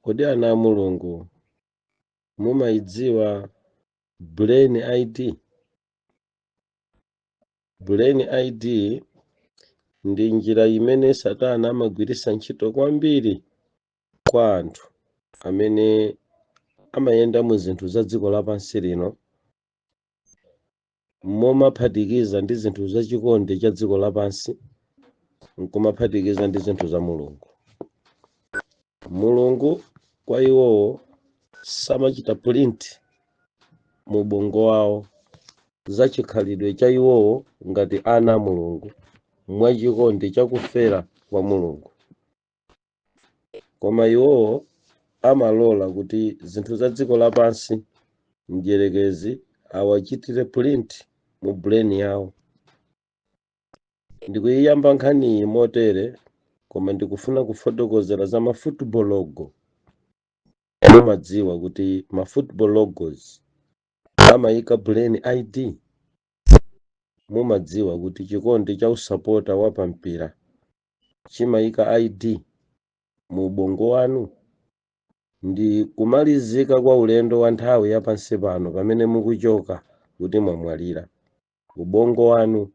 Kodi ana a Mulungu, mumayidziwa Brain ID? Brain ID ndi njira imene Satana amagwiritsa ntchito kwambiri kwa anthu amene amayenda mu zinthu za dziko lapansi lino, momaphatikiza ndi zinthu zachikondi cha dziko lapansi, nkumaphatikiza ndi zinthu za Mulungu. Mulungu kwa iwowo samachita print mu ubongo wawo za chikhalidwe cha iwowo ngati ana a Mulungu, mwachikondi chakufera kwa Mulungu, koma iwowo amalola kuti zinthu za dziko lapansi, mdierekezi awachitire print mu brain yawo. Ndikuyiyamba nkhaniyi motere, koma ndikufuna kufotokozera za ma football logo. Mumadziwa kuti ma football logos amayika Brain ID? Mumadziwa kuti chikondi cha usapota wa pampira chimayika ID mu ubongo wanu? Ndi kumalizika kwa ulendo wa nthawi yapansi pano, pamene mukuchoka kuti mwamwalira, ubongo wanu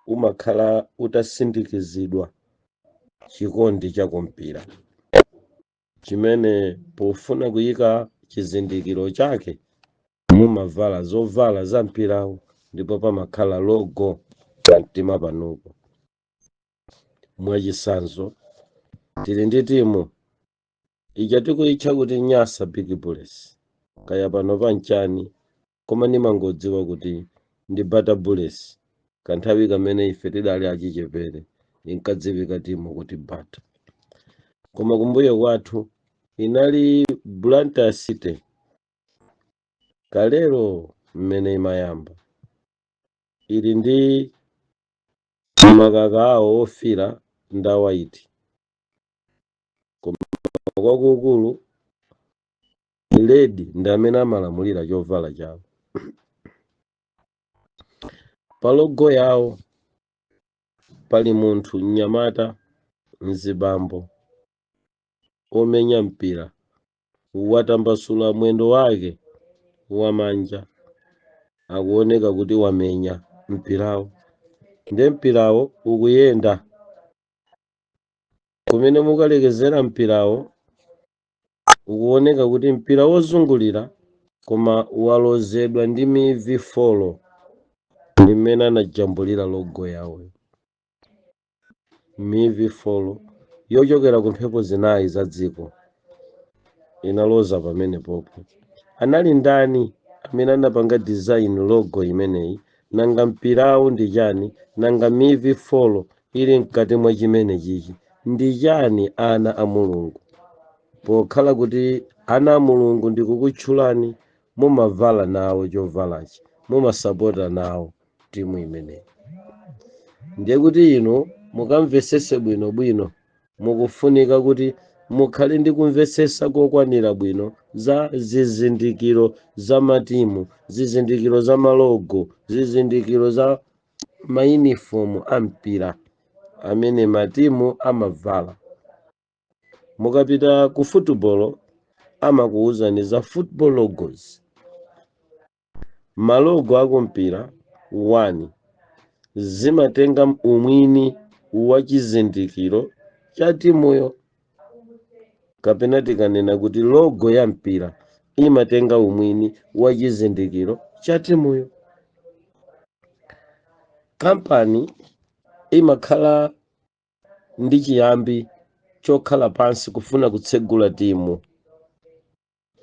umakhala utasindikizidwa chikondi chakumpira, chimene pofuna kuyika chizindikiro chake mumavala zovala za mpirawo, ndipo pamakhala logo pamtima panupo. Mwachitsanzo, tili ndi timu ija tikuyitcha kuti Nyasa Big Bullets, kaya pano panchani, koma ndimangodziwa kuti ndi Bata Bullets. Kanthawi kamene ife tidali achichepere inkadziwika timu kuti Bata, koma kumbuyo kwathu inali Blantyre City kalero mmene imayamba, ili ndi makaka awo ofira ndi a white, koma kwakukulu red ndi amene amalamulira chovala chawo. Pa logo yawo pali munthu mnyamata, mzibambo omenya mpira, watambasula mwendo wake wamanja, akuoneka kuti wamenya mpirawo, nde mpirawo ukuyenda. Kumene mukalekezera mpirawo ukuoneka kuti mpira wozungulira, koma walozedwa ndi mivi 4. Ndi mmene anajambulira logo yawo, mivi 4 yochokera ku mphepo zinayi za dziko inaloza pamene popo. Anali ndani amene anapanga design logo imeneyi? Nanga mpirawu ndi chani? Nanga mivi 4 ili mkati mwa chimene chichi ndi chani? Ana a Mulungu, pokhala kuti ana a Mulungu ndikukutchulani, mumavala nawo chovalachi, mumasapota nawo timu imeneyi, ndiye kuti inu mukamvesese bwinobwino, mukufunika kuti mukhale ndi kumvesesa kokwanira bwino za zizindikiro za matimu, zizindikiro za ma logo, zizindikiro za mayunifomu a mpira amene matimu amavala. Mukapita ku football amakuwuzani za football logos, ma logo akumpira. 1, zimatenga umwini wa chizindikiro cha timuyo, kapena tikanena kuti logo ya mpira imatenga umwini wa chizindikiro cha timuyo. Kampani imakhala ndi chiyambi chokhala pansi kufuna kutsegula timu,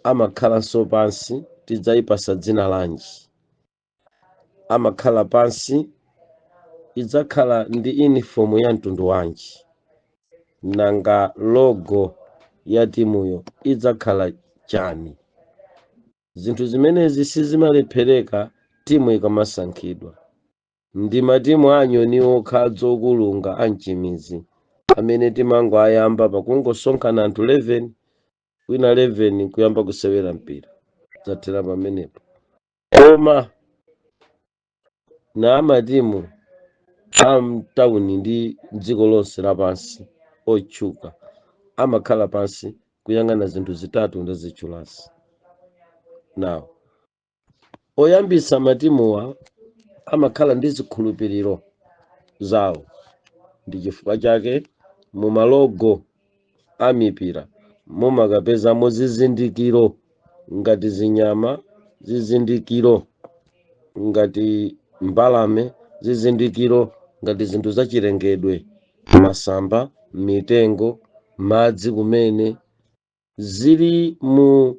amakhalanso pansi, tidzayipasa dzina lanji? Amakhala pansi, idzakhala ndi uniform ya mtundu wanji? Nanga logo ya timuyo idzakhala chani? Zinthu zimenezi sizimalephereka timu ikamasankhidwa. Ndi matimu anyoni okha adzokulunga amchimizi amene timangoayamba pakungosonkhana anthu 11, wina 11, kuyamba kusewera mpira, zathera pamenepo. Koma na amatimu amtawuni ndi dziko lonse lapansi otchuka amakhala pansi. Kuyang'ana zinthu zitatu ndazitchulazi. Now, oyambisa matimuwa amakhala ndi zikhulupiriro zawo. Ndi chifukwa chake mu ma logo a mipira mumakapezamo zizindikiro ngati zinyama, zizindikiro ngati mbalame, zizindikiro ngati zinthu zachilengedwe, masamba, mitengo, madzi, kumene zili mu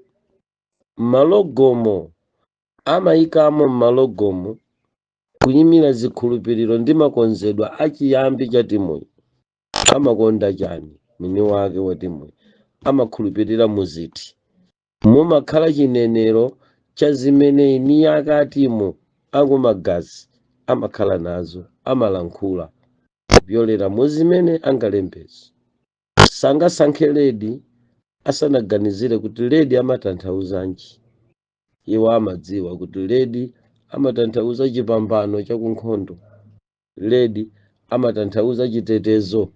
ma logomo. Amayikamo m'ma logomo kuyimira zikhulupiriro ndi makonzedwe achiyambi cha timuyi. Amakonda chani mwini wake wa timuyi? Amakhulupirira muziti? Mumakhala chinenero cha zimene eni ake a timu akumagazi amakhala nazo, amalankhula kupyolera mu zimene angalembeze. Sangasankhe red asanaganizire kuti red amatanthauzanji. Iwo amadziwa kuti red amatanthauza chipambano chakunkhondo, red amatanthauza chitetezo,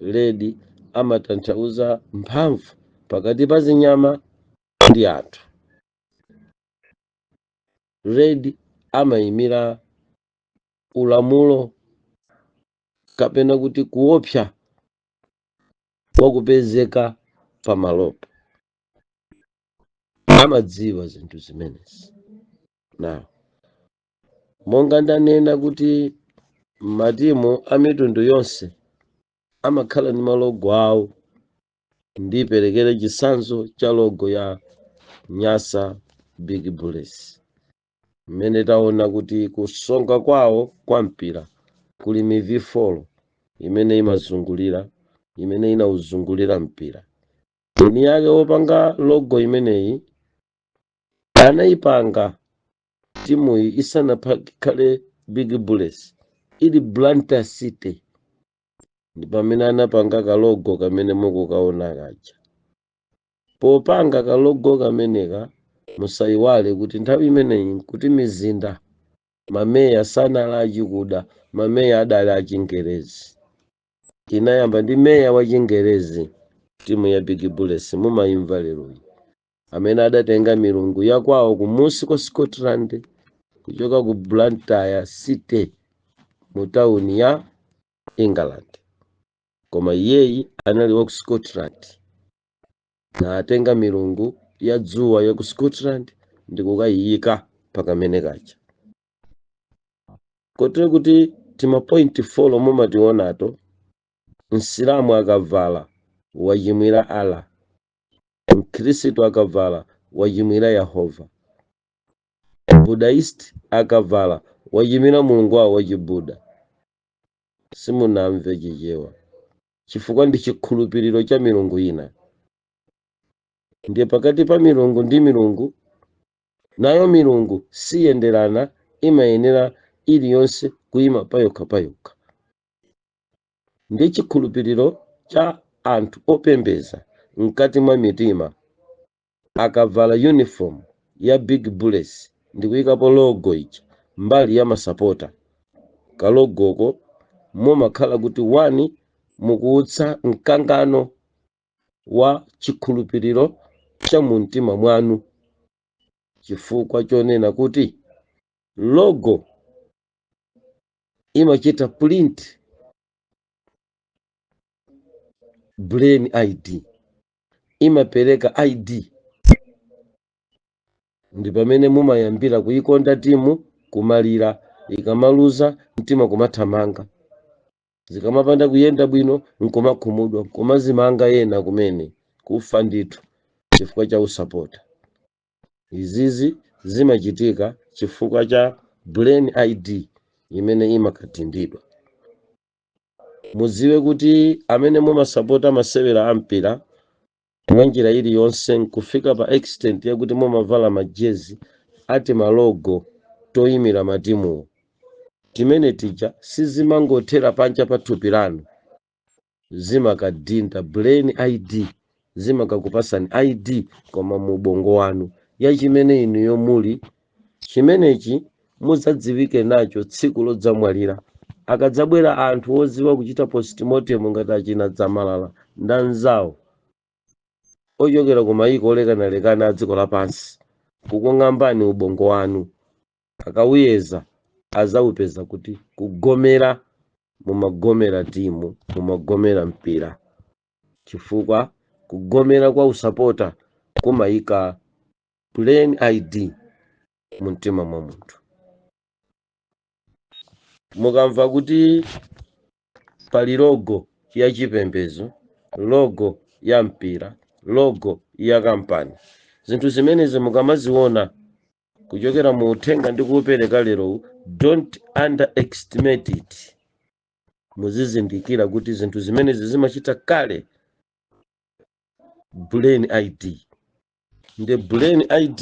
red amatanthauza mphamvu pakati pa zinyama ndi anthu, red amayimira ulamulo kapena kuti kuopsa wakupezeka pamalopo. Amadziwa zinthu zimenezi. Now, monga ndanena kuti matimu a mitundu yonse amakhala ndi ma logo awo, ndiperekere chitsanzo cha logo ya Nyasa Big Bullets, mmene taona kuti kusonga kwawo kwa mpira kuli mivi 4 imene imazungulira, imene inauzungulira mpira. Eni yake wopanga logo imeneyi anayipanga timuyi isanakhale Big Bullets, ili Blantyre City, ndi pamene anapanga ka logo kamene mukukaona kaja. Popanga ka logo kameneka, musayiwale kuti nthawi imeneyi nkuti mizinda, mameya sanali achikuda, mameya adali achingerezi. Inayamba ndi meya wa Chingerezi timu ya Big Bullets mumayimva leroyi, amene adatenga milungu yakwawo kumusi kwa Scotland, kuchoka ku Blantyre City mu tawuni ya England, koma iyeyi anali wa ku Scotland, natenga milungu ya dzuwa ya ku Scotland ndi kukayiyika pakamene kaja, kotero kuti tima point 4 mumationato. Msilamu akavala wachimwira Allah, Mkhristu akavala wachimwira Yehova, Buddhist akavala wachimwira mulungu wawo wachibuda. Simunamve Chichewa, chifukwa ndi chikhulupiriro cha milungu ina. Ndiye pakati pa milungu ndi milungu, nayo milungu siyenderana, imayenera iliyonse kuyima payokha payokha. Ndi chikhulupiriro cha anthu opembeza mkati mwa mitima. Akavala uniform ya Big Bullets ndi kuyikapo logo ija mbali ya masapota, ka logoko, mumakhala kuti wani mukuutsa mkangano wa chikhulupiriro cha mumtima mwanu, chifukwa chonena kuti logo imachita print brain ID, imapereka ID. Ndi pamene mumayambira kuyikonda timu, kumalira ikamaluza, mtima kumathamanga, zikamapanda kuyenda bwino nkumakhumudwa, nkumazimanga, yena kumene kufa ndithu chifukwa cha usapota. Izizi zimachitika chifukwa cha brain ID imene imakatindidwa. Mudziwe kuti amene mumasapota masewera a mpira mwa njira iliyonse, nkufika pa extent yakuti mumavala majezi ati ma logo toyimira matimuwo, timene tija sizimangothera panja pa thupi lanu, zimakadinda brain ID, zimakakupasani ID koma mu ubongo wanu ya chimene inuyo muli. Chimenechi mudzadziwike nacho tsiku lodzamwalira, akadzabwera anthu odziwa kuchita postmortem ngati achina Dzamalala ndi anzawo. Ochokera ku mayiko olekanalekana a dziko lapansi kukung'ambani ubongo wanu, akawuyeza azawupeza kuti kugomera mumagomera timu, mumagomera mpira, chifukwa kugomera kwa usapota kumayika brain ID mu mtima mwa munthu. Mukamva kuti pali logo ya chipembedzo, logo ya mpira, logo ya kampani, zinthu zimenezi mukamaziona kuchokera mu uthenga ndi kuupereka lero, don't underestimate it. Muzizindikira kuti zinthu zimenezi zimachita kale brain ID. Ndi brain ID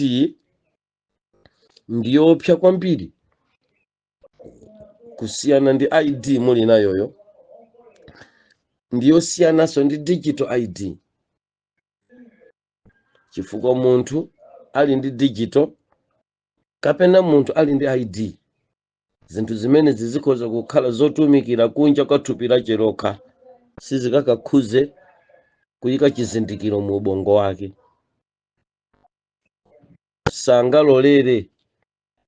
ndiyopsa kwambiri kusiyana ndi ID muli nayoyo, ndiyosiyananso ndi digital ID, chifukwa munthu ali ndi digital kapena munthu ali ndi ID, zinthu zimenezi zikhoza kukhala zotumikira kunja kwa thupi lache lokha, sizikakakhuze kuyika chizindikiro mu ubongo wake. Sangalolere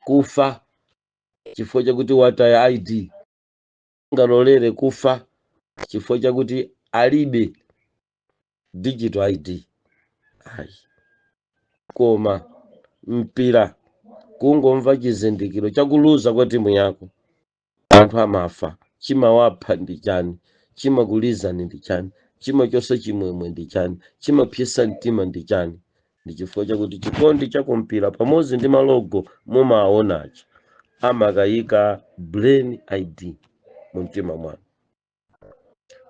kufa chifukwa chakuti wataya ID, sangalolere kufa chifukwa chakuti alibe digital ID, ayi. Koma mpira, kungomva chizindikiro chakuluza kwa timu yako, anthu amafa. Chimawapha ndi chani? Chimakulizani ndi chani? Chimachotsa chimwemwe ndi chani? Chimapyesa mtima ndi chani? Ndi chifukwa chakuti chikondi chakumpira pamodzi ndi ma logo mumawaonachi amakayika brain ID mu mtima mwanu.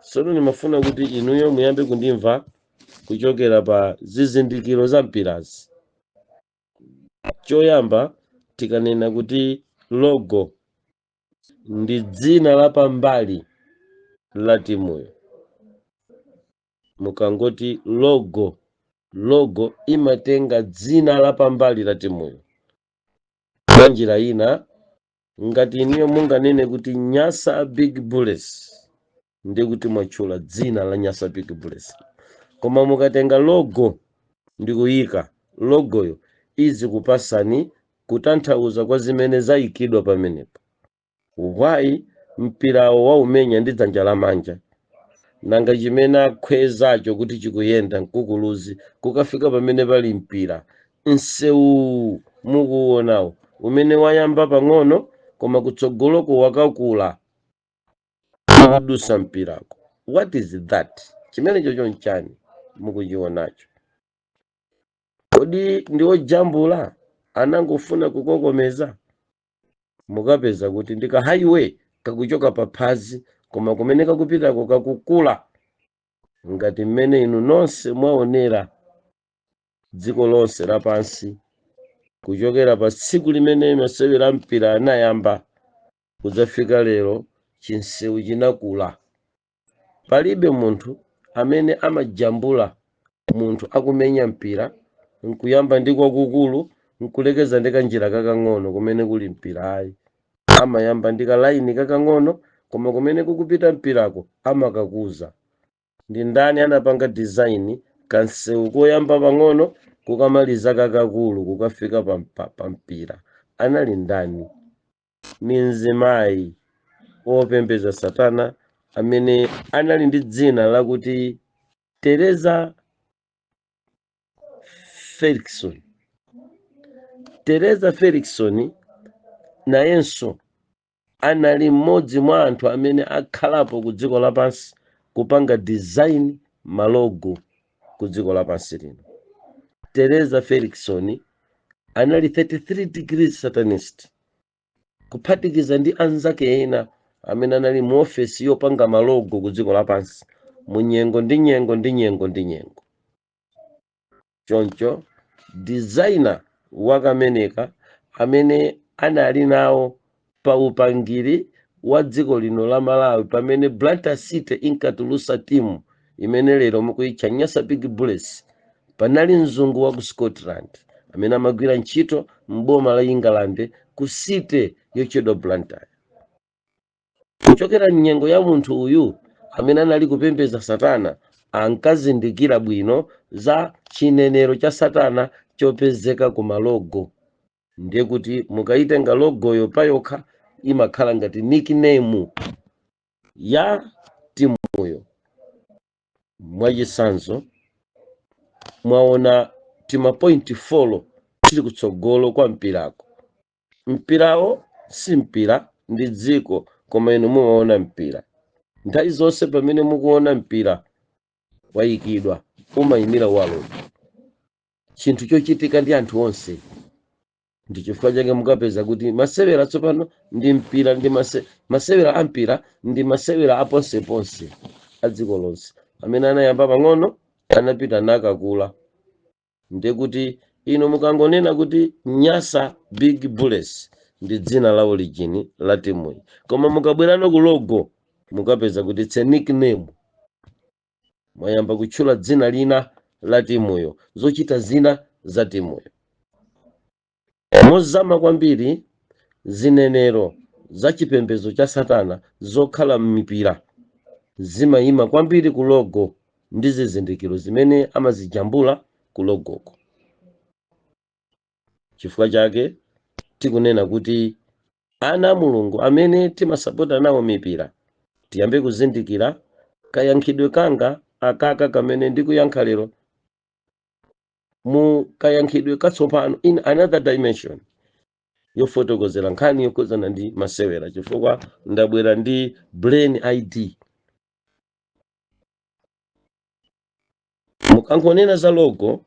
Tsono ndimafuna kuti inuyo muyambe kundimva kuchokera pa zizindikiro za mpirazi. Choyamba, tikanena kuti logo ndi dzina la pambali la timuyo, mukangoti logo, logo imatenga dzina la pambali la timuyo. Mwa njira ina, ngati inuyo munganene kuti Nyasa Big Bullets, ndi kuti mwatchula dzina la Nyasa Big Bullets. Koma mukatenga logo ndi kuyika logoyo, izikupasani kutanthauza kwa zimene zayikidwa pamenepo. Why mpirawo waumenya ndi dzanja lamanja? Nanga chimene akhwezacho kuti chikuyenda mkukuluzi kukafika pamene pali mpira, msewu mukuuonawo umene wayamba pang'ono koma kutsogoloko wakakula kudusa mpirako, what is that? Chimenecho chonchani mukuchionacho? Kodi ndi ojambula anangofuna kukokomeza? Mukapeza kuti ndi ka highway kakuchoka pa phazi, koma kumene kakupitako kakukula, ngati mmene inu nonse mwaonera dziko lonse lapansi kuchokera pa tsiku limene masewera a mpira anayamba kudzafika lero. Chinsewu chinakula. Palibe munthu amene amajambula munthu akumenya mpira nkuyamba ndi kwakukulu nkulekeza ndi kanjira kakang'ono kumene kuli mpira, ayi. Amayamba ndi kalaini kakang'ono, koma kumene kukupita mpirako amakakuza. Ndi ndani anapanga design kansewu koyamba pang'ono kukamaliza kakakulu kukafika pa mpira? Anali ndani? Ni mzimayi wopembedza satana amene anali ndi dzina lakuti Teresa Ferguson. Teresa Ferguson nayenso anali mmodzi mwa anthu amene akhalapo ku dziko lapansi kupanga design ma logo ku dziko lapansi lino. Teresa Ferguson anali 33 degrees satanist, kuphatikiza ndi anzake ena amene anali mu ofesi yopanga ma logo ku dziko lapansi mu nyengo ndi nyengo ndi nyengo ndi nyengo. Choncho designer wakameneka amene anali nawo pa upangiri wa dziko lino la Malawi pamene Blantyre City inkatulusa timu imene lero mukuyitcha Nyasa Big Bullets, panali mzungu wa ku Scotland amene amagwira ntchito m'boma la England ku city yotchedwa Blantyre. Kuchokera mnyengo ya munthu uyu amene anali kupembedza satana, Ankazindikira bwino za chinenero cha satana chopezeka ku ma logo. Ndiye kuti mukayitenga logoyo payokha, imakhala ngati nickname ya timuyo. Mwachitsanzo, mwaona tima point 4 tili kutsogolo kwa mpirako. Mpirawo si mpira, ndi dziko, koma inu mumaona mpira. Nthawi zonse pamene mukuona mpira wayikidwa, umayimira world, chinthu chochitika ndi anthu onse. Ndi chifukwa chake mukapeza kuti masewera tsopano ndi mpira, ndi masewera a mpira, ndi masewera a ponseponse a dziko lonse amene anayamba pang'ono, anapita nakakula. Ndiye kuti inu mukangonena kuti Nyasa Big Bullets, ndi dzina la origin la timuyi, koma mukabwerano ku logo, mukapeza kuti it's a nickname. Mwayamba kutchula dzina lina la timuyo, zochita zina za timuyo. Mozama kwambiri, zinenero za chipembedzo cha satana zokhala m'mipira zimayima kwambiri ku logo ndi zizindikiro zimene amazijambula ku logoko. Chifukwa chake tikunena kuti ana a Mulungu amene timasapota nawo mipira, tiyambe kuzindikira kayankhidwe kanga akaka kamene ndikuyankha lero mu kayankhidwe katsopano, in another dimension yofotokozera nkhani yokhuzana ndi masewera, chifukwa ndabwera ndi brain ID. Mukangonena za logo,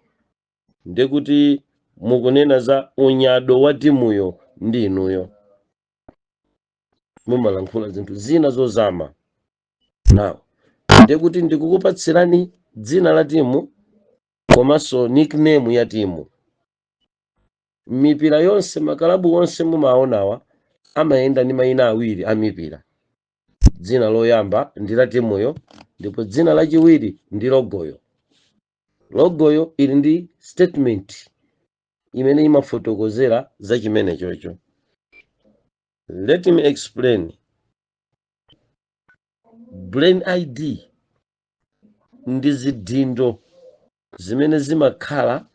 ndekuti mukunena za unyado wa timuyo ndi inuyo mumalankhula zinthu zina zozama nawo. Ndekuti ndikukupatsirani dzina la timu komanso nickname ya timu. Mipira yonse, makalabu onse mumaonawa amayenda ndi mayina awiri a mipira. Dzina loyamba ndi la timuyo, ndipo dzina lachiwiri ndi logoyo. Logoyo ili ndi statement imene imafotokozera za chimene chocho. Let me explain. Brain ID ndi zidindo zimene zimakhala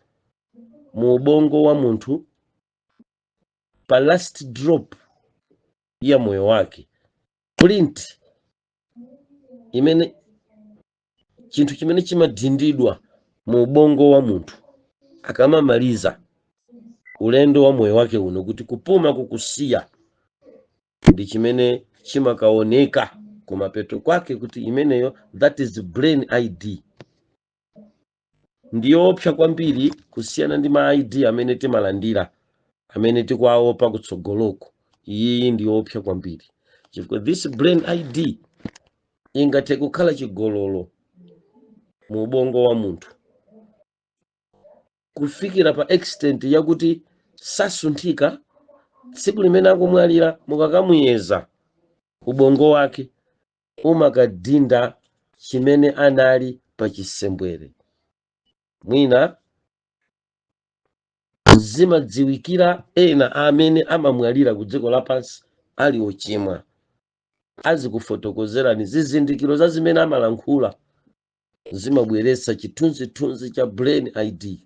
mu ubongo wa munthu pa last drop ya moyo wake, print imene, chinthu chimene chimadindidwa mu ubongo wa munthu akamamaliza ulendo wa moyo wake uno, kuti kupuma kukusiya, ndi chimene chimakaoneka kumapeto kwake kuti imeneyo, that is brain ID. Ndiyoopsa kwambiri kusiyana ndi ma ID amene timalandira, amene tikuaopa kutsogoloko. Iyiyi ndiyoopsa kwambiri chifukwa this brain ID ingathe kukhala chigololo mu ubongo wa munthu kufikira pa extent yakuti sasunthika. Tsiku limene akumwalira, mukakamuyeza ubongo wake, umakadinda chimene anali pa chisembwere. Mwina zimadziwikira ena amene amamwalira ku dziko lapansi ali ochimwa, azikufotokozerani zizindikiro za zimene amalankhula, zimabweretsa chithunzithunzi cha brain ID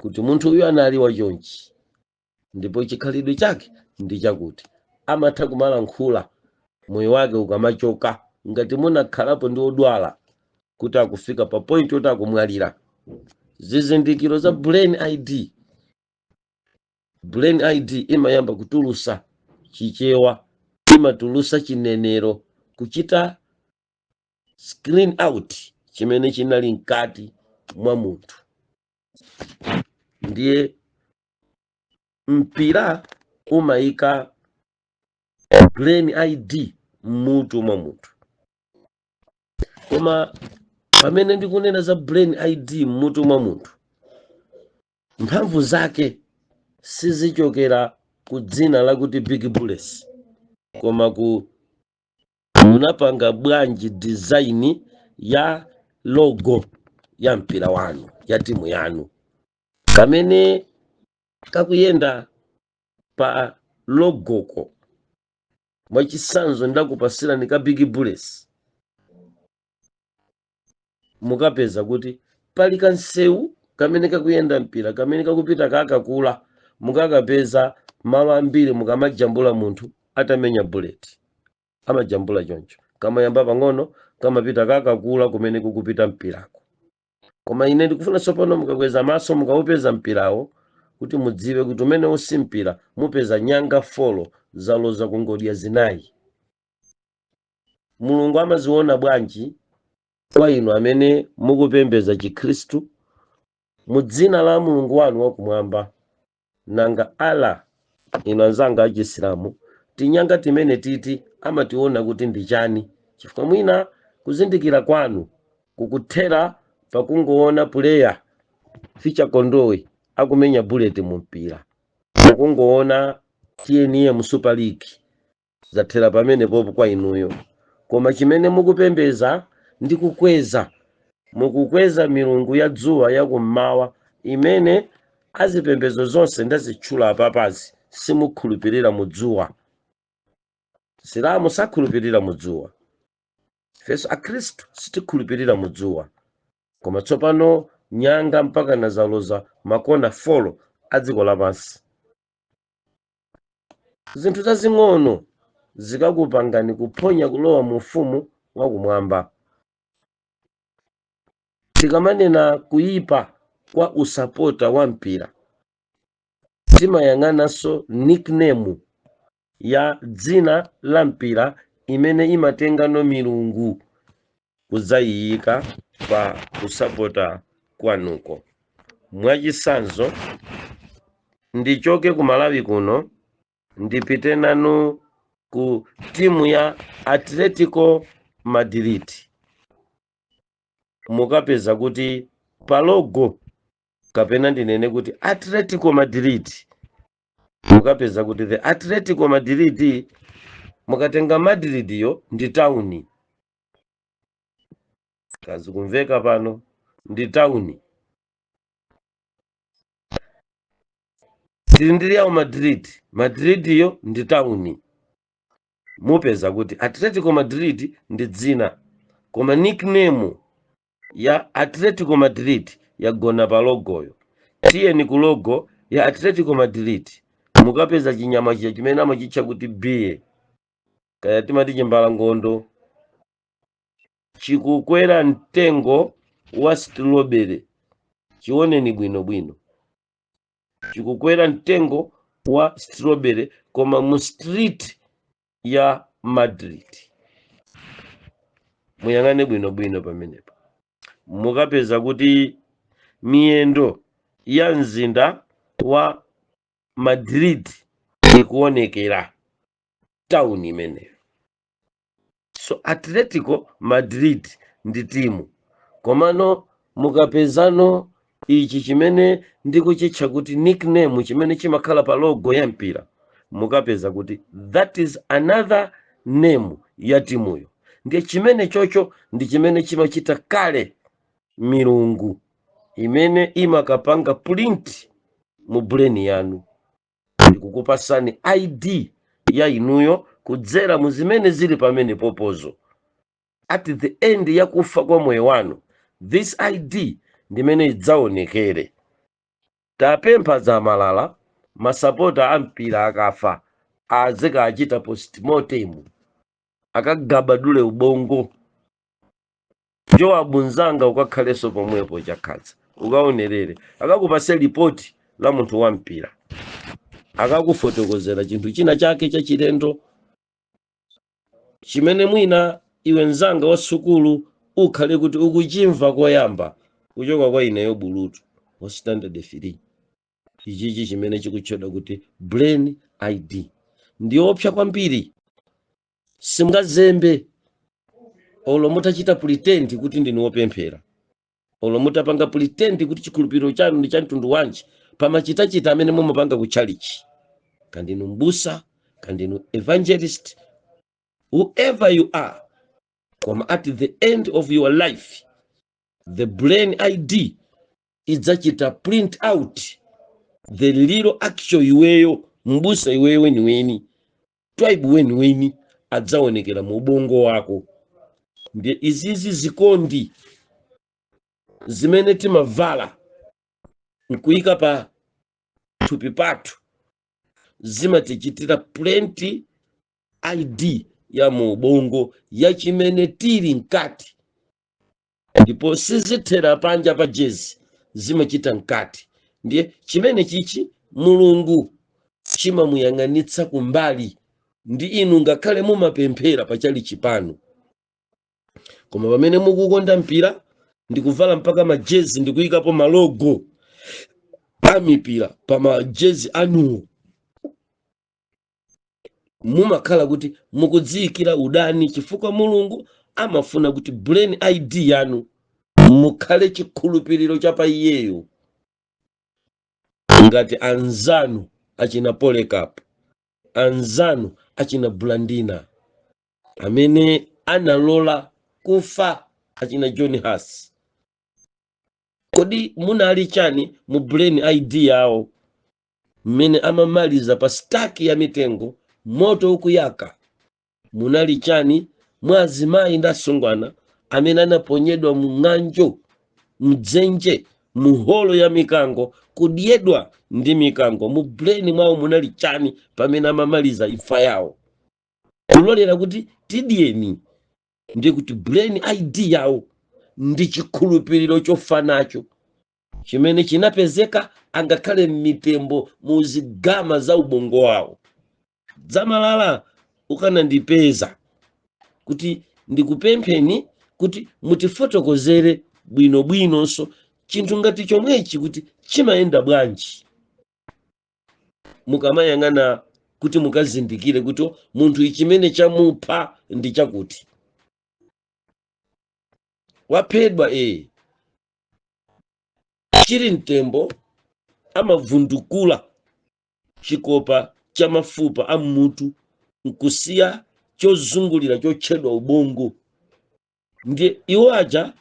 kuti munthu uyu anali wachonchi ndipo chikhalidwe chake ndi chakuti amatha kumalankhula moyo wake ukamachoka. Ngati munakhalapo ndi odwala kuti akufika pa point yoti akumwalira, zizindikiro za brain ID, brain ID imayamba kutulusa Chichewa, imatulusa chinenero, kuchita screen out chimene chinali mkati mwa munthu. Ndiye mpira umayika brain ID mmutu mwa munthu. Koma pamene ndikunena za brain ID mmutu mwa munthu, mphamvu zake sizichokera ku dzina lakuti Big Bullets, koma ku munapanga bwanji design ya logo ya mpira wanu, ya timu yanu, kamene kakuyenda pa logoko. Mwachitsanzo, ndakupasirani ka Big Bullets. Mukapeza kuti pali kansewu kamene kakuyenda mpira kamene kakupita kakakula. Mukakapeza malo ambiri mukamajambula munthu atamenya bullet, amajambula choncho, kamayamba pang'ono, kamapita kakakula kumene kukupita mpirako. Koma ine ndikufuna tsopano mukakweza maso, mukaupeza mpirawo, kuti mudziwe kuti umene usi mpira, mupeza nyanga 4 zaloza ku ngodya zinayi. Mulungu amaziona bwanji kwa inu amene mukupembedza Chikhristu mu dzina la Mulungu wanu wakumwamba? Nanga Allah, inu anzanga Achisilamu, tinyanga timene titi amationa kuti ndi chani? Chifukwa mwina kuzindikira kwanu kukuthera pakungoona player Ficha Kondowe akumenya bullet mu mpira, mukungoona TNM Super League, zathera pamene popo kwa inuyo. Koma chimene mukupembeza ndi kukweza, mukukweza milungu ya dzuwa yakummawa imene azipembedzo zonse ndazitchula apapazi simukhulupirira mu dzuwa. Silamu sakhulupirira mu dzuwa, ifenso Akhristu sitikhulupirira mu dzuwa. Koma tsopano nyanga mpaka nazaloza makona 4 a dziko lapansi. Zinthu zazing'ono zikakupangani kuphonya kulowa mu ufumu wakumwamba. Tikamanena kuyipa kwa usapota wa mpira, timayang'ananso nickname ya dzina la mpira imene imatengano milungu kudzayiyika pa kusapota kwanuko. Mwachisanzo, ndichoke ku Malawi kuno, ndipite nanu ku timu ya Atletico Madrid. Mukapeza kuti pa logo, kapena ndinene kuti Atletico Madrid, mukapeza kuti the Atletico Madrid, mukatenga Madrid yo ndi tawuni, kazi kumveka pano, ndi tawuni. Tili ndi Real Madrid, Madrid yo ndi tawuni. Mupeza kuti Atletico Madrid ndi dzina, koma nickname ya Atletico Madrid yagona pa logoyo. Tiyeni ku logo ya Atletico Madrid, mukapeza chinyama chija chimene amachitcha kuti bear, kaya timati chimbalangondo, chikukwera mtengo wa strawberry. Chioneni bwinobwino, chikukwera mtengo wa strawberry, koma mu street ya Madrid. Muyang'ane bwinobwino pamenepo, mukapeza kuti miyendo ya mzinda wa Madrid ikuonekera tawuni imeneyo. So Atletico Madrid ndi timu, komano mukapezano ichi chimene ndikuchitcha kuti nickname, chimene chimakhala pa logo ya mpira, mukapeza kuti that is another name ya timuyo. Ndiye chimene chocho ndi chimene chimachita kale milungu imene imakapanga print mu brain yanu ndikukupasani ID ya inuyo kudzera mu zimene zili pamene popozo. At the end ya kufa kwa moyo wanu, this ID ndimene idzaonekere. Tapempha zamalala masapota a mpira akafa azikachita postmortem, akagabadule ubongo. Joabu mzanga, ukakhalenso pomwepo chakhadza, ukaonerere, akakupase ripoti la munthu wa mpira, akakufotokozera chinthu china chake chachilendo chimene mwina iwe mzanga wa sukulu ukhale kuti ukuchimva koyamba kuchoka kwa ineyo bulutu wa standard 3. Ichichi chimene chikutchedwa kuti brain ID ndiopsa kwambiri. Simungazembe olo mutachita pretend kuti ndinu wopemphera, olo mutapanga pretend kuti chikhulupiriro chanu ndi cha mtundu wanji pamachitachita amene mumapanga ku chalichi, kandinu mbusa, kandinu evangelist, whoever you are, koma at the end of your life the brain ID idzachita print out the real actual iweyo, mbusa iweyo weniweni, Twaibu weniweni adzaonekera mu ubongo wako. Ndiye izizi zikondi. Zimene timavala nkuyika pa thupi pathu zimatichitira print ID ya mu ubongo ya chimene tili mkati, ndipo sizithera panja pa jezi, zimachita mkati. Ndiye chimene chichi Mulungu chimamuyang'anitsa kumbali ndi inu, ngakhale mumapemphera pachali chipano. Koma pamene mukukonda mpira ndikuvala mpaka majezi ndikuyikapo ma logo a mipira pa majezi anuwo, mumakhala kuti mukudziyikira udani, chifukwa Mulungu amafuna kuti brain ID yanu mukhale chikhulupiriro cha pa iyeyo. Ngati anzanu achina Polycarp, anzanu achina Blandina amene analola kufa, achina John Huss, kodi munali chani mu brain ID yawo mmene amamaliza pa stack ya mitengo, moto ukuyaka? Munali chani mwa azimayi ndi asungwana amene anaponyedwa mu ng'anjo, mdzenje, mu holo ya mikango, kudyedwa ndi mikango? Mu brain mwawo munali chani pamene amamaliza imfa yawo, kulolera kuti tidyeni? Ndiye kuti brain ID yawo ndi chikhulupiriro chofa nacho chimene chinapezeka angakhale m'mitembo, mu zigama za ubongo wawo. Dzamalala ukanandipeza kuti ndikupempheni kuti mutifotokozere bwinobwinonso chinthu ngati chomwechi, kuti chimayenda bwanji mukamayang'ana, kuti mukazindikire kuti munthu chimene chamupha ndi chakuti waphedwa. Chili mtembo, amavundukula chikopa cha mafupa a mmutu nkusiya chozungulira chotchedwa ubongo. Ndiye iwo aja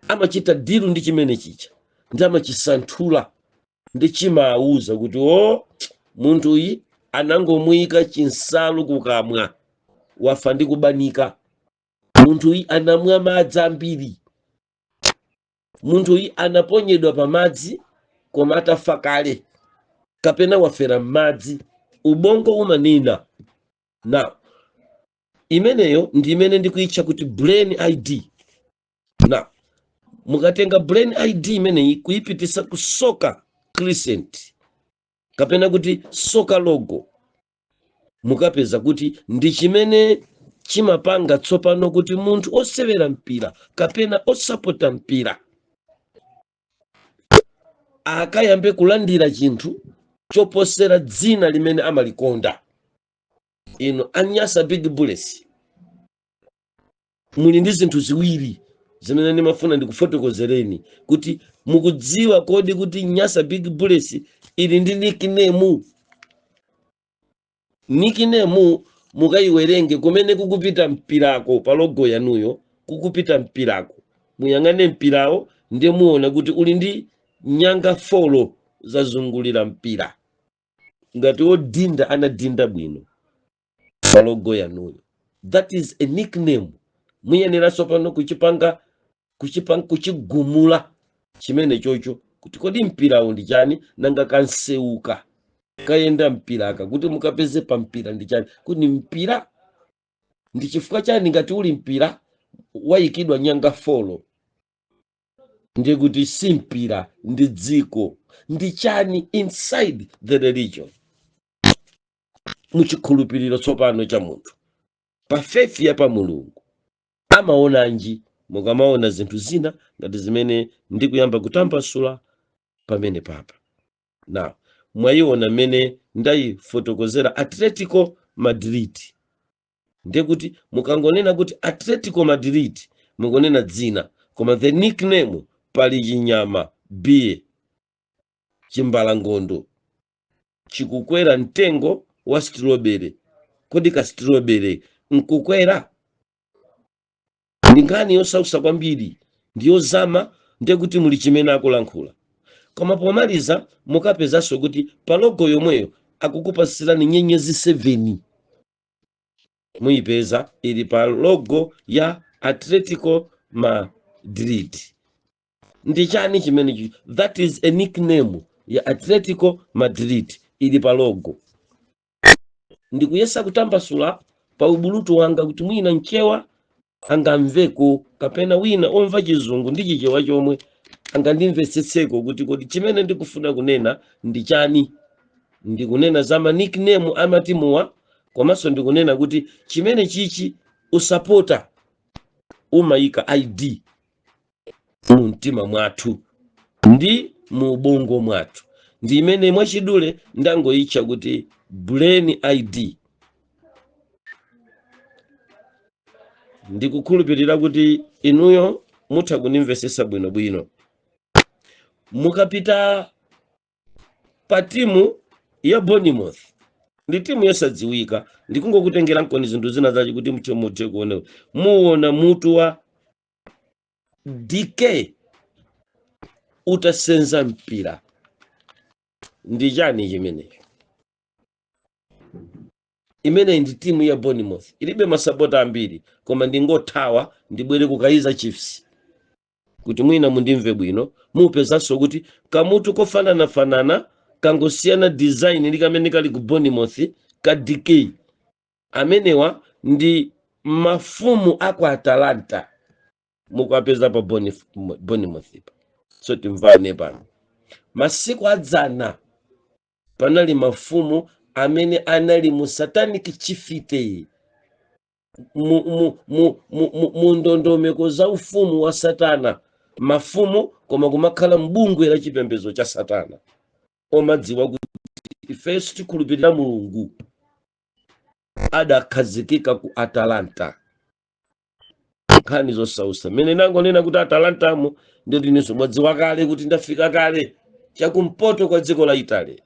amachita deal ndi chimene chicha, ndi amachisanthula, ndi chimawuza kuti o, munthu uyi anangomuyika chinsalu kukamwa, wafa ndi kubanika. Munthu uyi anamwa madzi ambiri. Munthu uyi anaponyedwa pa madzi koma atafa kale, kapena wafera m'madzi. Ubongo umanena. Now, imeneyo ndi imene ndikuitcha kuti brain ID. Now, mukatenga brain ID imeneyi kuyipitisa ku soccer crescent, kapena kuti soccer logo, mukapeza kuti ndi chimene chimapanga tsopano kuti munthu osewera mpira kapena osapota mpira akayambe kulandira chinthu choposera dzina limene amalikonda. Inu Anyasa Big Bullets, muli ndi zinthu ziwiri zimene ndimafuna ndikufotokozereni kuti mukudziwa kodi kuti Nyasa Big Bullets ili ndi nickname? Nickname mukayiwerenge kumene kukupita mpirako pa logo yanuyo. Kukupita mpirako, muyang'ane mpirawo, ndiye muona kuti uli ndi nyanga four zazungulira mpira. Ngati wodinda anadinda bwino pa logo yanuyo, that is a nickname. Muyeneranso pano kuchipanga, kuchipanga, kuchigumula chimene chocho, kuti kodi mpirawo ndi chani? Nanga kanseuka kayenda mpiraka kuti mukapeze pa mpira ndi chani? Kuti mpira ndi chifukwa chani? Ngati uli mpira wayikidwa nyanga four, ndiye kuti si mpira, ndi dziko, ndi chani inside the religion, muchikhulupiriro tsopano cha munthu pa faith ya pa Mulungu amaonanji? Mukamaona zinthu zina ngati zimene ndikuyamba kutambasula pamene papa, now mwayiona mmene ndayifotokozera Atletico Madrid. Ndiye kuti mukangonena kuti Atletico Madrid, mukunena dzina, koma the nickname pali chinyama biye, chimbalangondo chikukwera mtengo wa strawberry. Kodi ka strawberry nkukwera? Ndi nkhani yosausa kwambiri, ndi yozama. Ndiye kuti muli chimene akulankhula. Koma pomaliza mukapezanso kuti pa logo yomweyo akukupasirani nyenyezi 7. Muyipeza ili pa logo ya Atletico Madrid. Ndi chani chimenechi? That is a nickname ya Atletico Madrid, ili pa logo. Ndikuyesa kutambasula pa ubulutu wanga kuti mwina mchewa angamveko, kapena wina omva Chizungu ndi Chichewa chomwe angandimvetsetseko kuti kodi chimene ndikufuna kunena ndi chani. Ndikunena za ma nickname amatimuwa, komanso ndikunena kuti chimene chichi usapota umayika ID mu mtima mwathu ndi mu ubongo mwathu, ndi imene mwachidule ndangoyitcha kuti brain ID. Ndikukhulupirira kuti inuyo mutha kundimvetsetsa bwinobwino. Mukapita pa timu ya Bournemouth, ndi timu yosadziwika, ndikungokutengera nkoni zinthu zina zachi kuti muthe kuona. Muona mutu wa DK utasenza mpira. Ndi chani chimenecho? Imeneyi ndi timu ya Bournemouth, ilibe masapota ambiri, koma ndingothawa ndibwere ku Kaizer Chiefs kuti mwina mundimve bwino. Mupezanso kuti kamutu kofananafanana, kangosiyana design ndi kamene kali ku Bournemouth ka DK. Amenewa ndi mafumu aku Atalanta, mukapeza pa Bournemouth pa. So timvane pano, masiku adzana panali mafumu amene anali mu satanic chieftain, mu ndondomeko za ufumu wa Satana, mafumu koma kumakhala mbungwe la chipembedzo cha Satana, omadziwa kuti ifenso tikhulupirira Mulungu, adakhazikika ku Atalanta. Nkhani zosausa mmene nangonena kuti Atalantamo, nditinso mwadziwa kale kuti ndafika kale chakumpoto kwa dziko la Italy,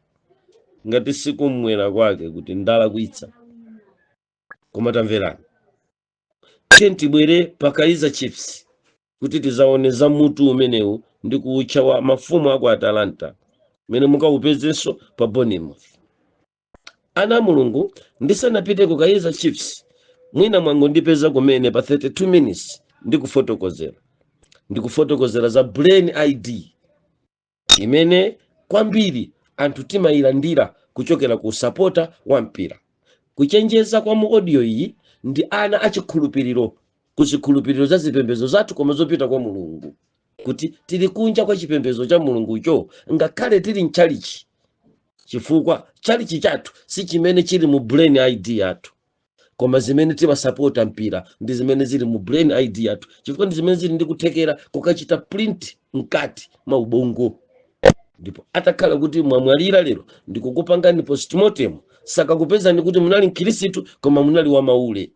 ngati sikumwera kwake, kuti ndalakwitsa. Koma tamverani, tiye tibwere pa Kaizer Chiefs kuti tizaone za mutu umenewu ndi kuutcha wa mafumu aku Atalanta mmene mukaupezenso pa Bournemouth. Ana Mulungu, ndisanapite ku Kaizer Chiefs, mwina mwangondipeza kumene pa 32 minutes, ndikufotokozera za brain ID imene kwambiri anthu timayilandira kuchokera ku sapota wa mpira. Kuchenjeza kwa mu audio iyi ndi ana achikhulupiriro ku zikhulupiriro za zipembedzo zathu, koma zopita kwa Mulungu, kuti tili kunja kwa chipembedzo cha Mulungucho ngakhale tili mchalichi, chifukwa chalichi chathu si chimene chili mu brain ID yathu, koma zimene timasapota mpira ndi zimene zili mu brain ID yathu, chifukwa ndi zimene zili ndi kuthekera kukachita print mkati mwa ubongo. Ndipo atakhala kuti mwamwalira lero ndikukupangani postmortem, sakakupezani kuti munali mkhristu, koma munali wa maule.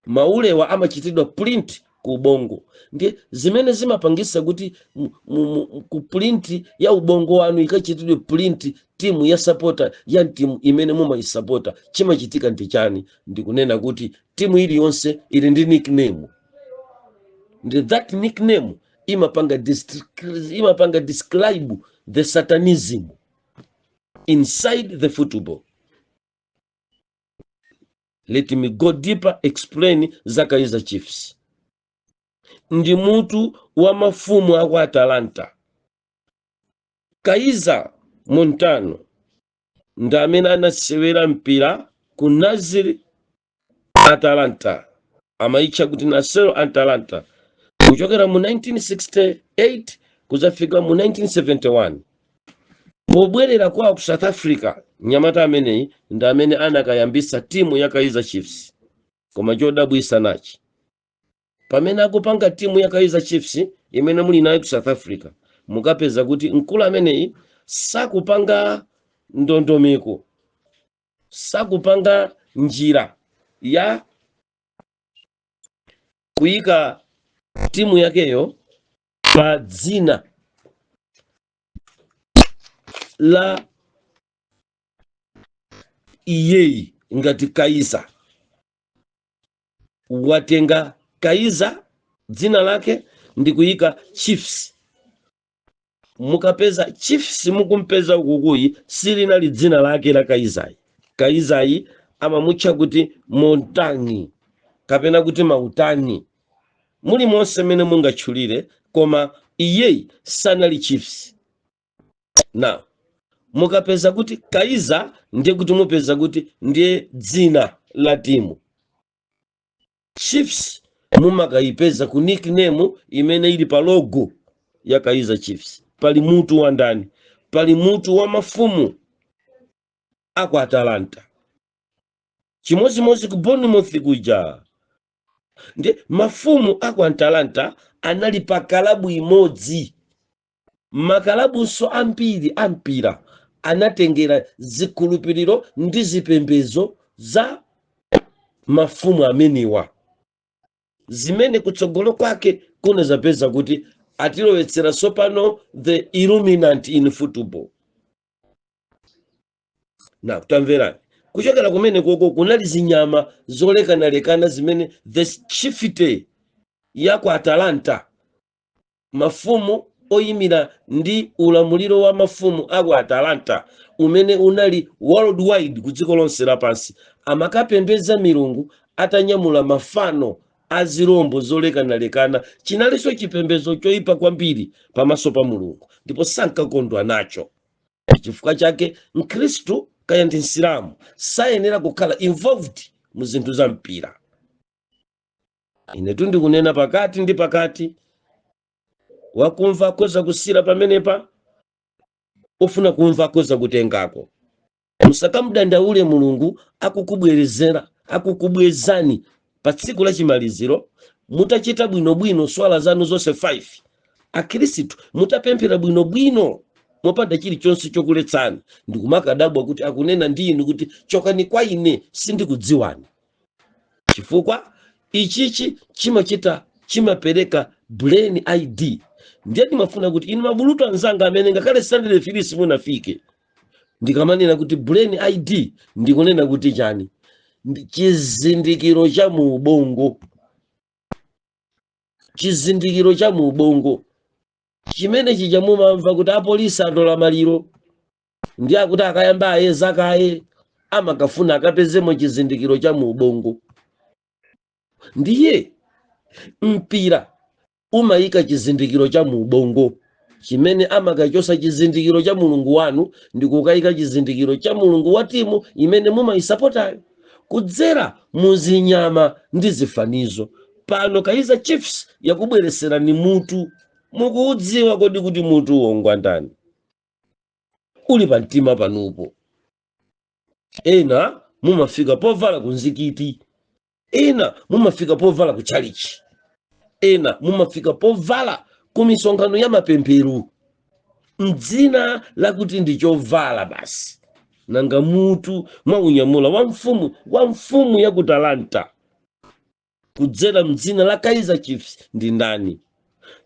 Maulewa amachitidwa print ku ubongo. Ndi zimene zimapangisa kuti ku print ya ubongo wanu ikachitidwe print timu ya sapota ya timu imene mumayisapota, chimachitika ndi chani? Ndikunena kuti timu iliyonse ili ndi nickname, ndi that nickname imapanga describe the satanism inside the football. Let me go deeper, explain za Kaizer Chiefs. Ndi mutu wa mafumu aku Atalanta. Kaizer Motaung ndi amene anasewera mpira ku Nazir Atalanta, amayitcha kuti Nasero Atalanta, kuchokera mu 1968 kuzafika mu 1971. Pobwerera kwawo ku South Africa, mnyamata ameneyi ndi amene anakayambisa timu ya Kaizer Chiefs. Koma chodabwisa nachi, pamene akupanga timu ya Kaizer Chiefs imene muli nayo ku South Africa, mukapeza kuti mkulu ameneyi sakupanga ndondomeko, sakupanga njira ya kuyika timu yakeyo pa dzina la iyeyi ngati Kaizer. Watenga Kaizer dzina lake ndi kuyika Chiefs. Mukapeza Chiefs mukumpeza ukukuyi, silinali dzina lake la Kaizayi. Kaizayi amamutcha kuti Montangi kapena kuti Mautani, muli monse mmene mungatchulire, koma Iyeyi sanali Chiefs. Now mukapeza kuti Kaizer, ndiye kuti mupeza kuti ndiye dzina la timu. Chiefs mumakayipeza ku nickname imene ili pa logo ya Kaizer Chiefs. Pali mutu wa ndani? Pali mutu wa mafumu aku Atalanta. Chimodzimodzi ku Bournemouth kuja, ndi mafumu aku Atalanta anali pa kalabu imodzi. Makalabunso ambiri ampira anatengera zikhulupiriro ndi zipembedzo za mafumu ameniwa, zimene kutsogolo kwake kunazapeza kuti atilowetsera tsopano the Illuminati in football. Na tamverani, kuchokera kumene koko kunali zinyama zolekanalekana zimene the chieftain ya ku Atalanta, mafumu oyimira ndi ulamuliro wa mafumu aku Atalanta umene unali worldwide, ku dziko lonse lapansi, amakapembedza milungu atanyamula mafano a zirombo zolekanalekana. Chinalinso chipembedzo choyipa kwambiri pamaso pa Mulungu, ndipo sankakondwa nacho. Chifukwa chake Mkhristu kaya ndi Msilamu sayenera kukhala involved mu zinthu za mpira. Inetu ndikunena pakati ndi pakati, wakumva akhoza kusira pamenepa, ufuna kumva akhoza kutengako. Musakamudandaule Mulungu akukubwerezera, akukubwezani pa tsiku la chimaliziro mutachita bwinobwino swala zanu zonse 5, Akhristu mutapemphera bwinobwino mopanda chilichonse chokuletsani, ndikumakadabwa kuti akunena ndi inu kuti, "Chokani kwa ine, sindikudziwani." Chifukwa ichichi chimachita chimapereka brain ID. Ndiye ndimafuna kuti inu mabulutu anzanga amene ngakhale standard 3 simunafike, ndikamanena kuti brain ID, ndikunena kuti chani? Ndi chizindikiro cha mu ubongo, chizindikiro cha mu ubongo chimene chija mumamva kuti apolisi atola maliro, ndi akuti akayamba ayeza kaye, amakafuna akapezemo chizindikiro cha mu ubongo. Ndiye mpira umayika chizindikiro cha mu ubongo chimene amakachosa chizindikiro cha Mulungu wanu ndi kukayika chizindikiro cha mulungu wa timu imene mumayisapotayo kudzera muzinyama ndi zifanizo. Pano Kaizer Chiefs yakubwereserani mutu. Mukuudziwa kodi kuti mutu wongwa ndani uli pa mtima panupo? Ena mumafika povala ku mzikiti, ena mumafika povala ku chalichi, ena mumafika povala ku misonkhano ya mapemphero mdzina lakuti ndi chovala basi. Nanga mutu mwaunyamula wa mfumu ya ku Talanta kudzera mdzina la Kaizer Chiefs ndi ndani?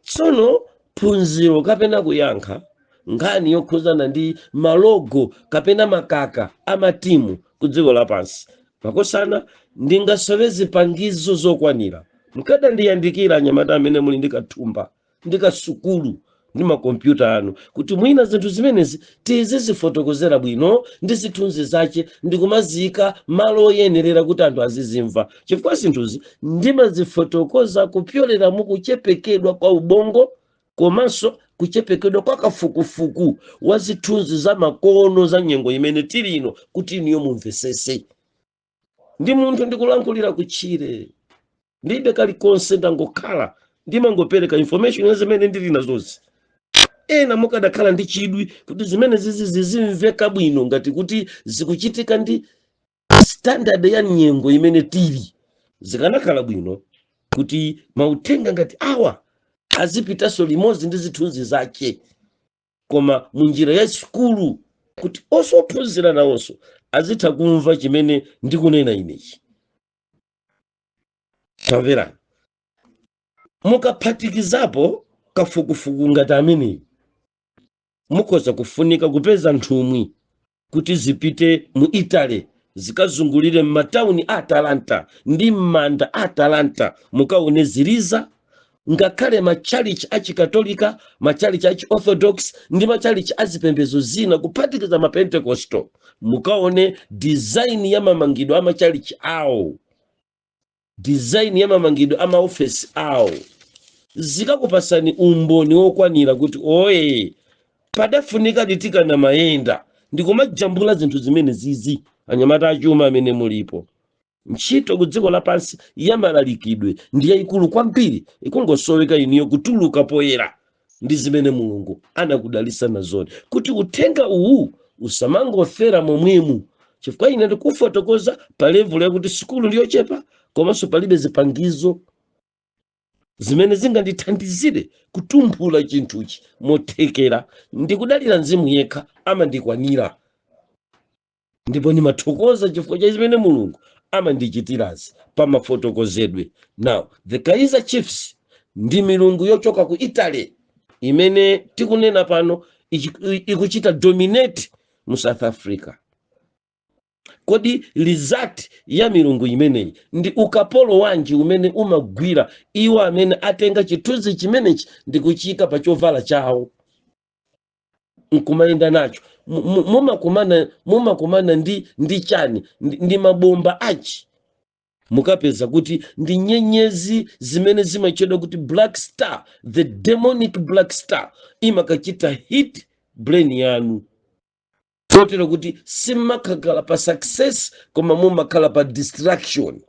Tsono phunziro kapena kuyankha nkhani yokhuzana ndi ma logo kapena makaka amatimu ku dziko lapansi, makosana, ndingasowe zipangizo zokwanira. Mkadandiyandikira anyamata amene muli ndi kathumba ndi kasukulu ndi makompyuta anu, kuti mwina zinthu zimenezi tizizifotokozera bwino ndi zithunzi zace ndi kumaziyika malo oyenerera kuti anthu azizimva, chifukwa zinthuzi ndimazifotokoza kupyolera mukuchepekedwa kwa ubongo komanso kuchepekedwa kwa kafukufuku wa zithunzi za makono za nyengo imene tili ino, kuti inuyo mumvesese. Ndi munthu ndikulankhulira kutchire, ndilibe kalikonse, ndangokhala ndimangopereka information ya zimene ndili nazozi. Ena mukadakhala ndi chidwi kuti zimene zizi zizimveka bwino ngati kuti zikuchitika ndi standard ya nyengo imene tili, zikanakhala bwino kuti mauthenga ngati awa azipitanso limodzi ndi zithunzi zake, koma munjira ya sukulu, kuti osophunzira nawonso azitha kumva chimene ndikunena inechi. Tamverani, mukaphatikizapo kafukufuku ngati ameneyi, mukhoza kufunika kupeza nthumwi kuti zipite mu Italy, zikazungulire m'matawuni a Atalanta ndi m'manda a Atalanta, mukaone ziliza, ngakhale matchalichi achikatolika, matchalichi achi Orthodox ndi matchalichi azipembedzo zina, kuphatikiza Mapentekosto, mukaone design ya mamangidwe a matchalichi awo, design ya mamangidwe a maofesi awo. Zikakupasani umboni wokwanira kuti oye padafunika titikana mayenda ndikumajambula zinthu zimene zizi. Anyamata achuma amene mulipo, ntchito ku dziko lapansi yamalalikidwe ndi yayikulu kwambiri, ikungosoweka iniyo kutuluka poyera ndi zimene Mulungu anakudalisa nazoni, kuti uthenga uwu usamangofera momwemu. Chifukwa ine ndikufotokoza pa level yakuti sukulu ndiyochepa, komanso palibe zipangizo zimene zingandithandizire kutumphula chinthuchi mothekera. Ndikudalira Mzimu yekha amandikwanira, ndipo ndimathokoza chifukwa cha zimene Mulungu amandichitirazi pamafotokozedwe. Now, the Kaizer Chiefs ndi milungu yochoka ku Italy imene tikunena pano ikuchita dominate mu South Africa. Kodi result ya milungu imeneyi ndi ukapolo wanji umene umagwira iwo amene atenga chithunzi chimenechi ndi kuchiyika pa chovala chawo nkumayenda nacho? Mumakumana ndi chani? Ndi mabomba achi. Mukapeza kuti ndi nyenyezi zimene zimatchedwa kuti black star, the demonic black star, imakachita hit brain yanu kotero kuti simmakhala pa success koma mumakhala pa distraction.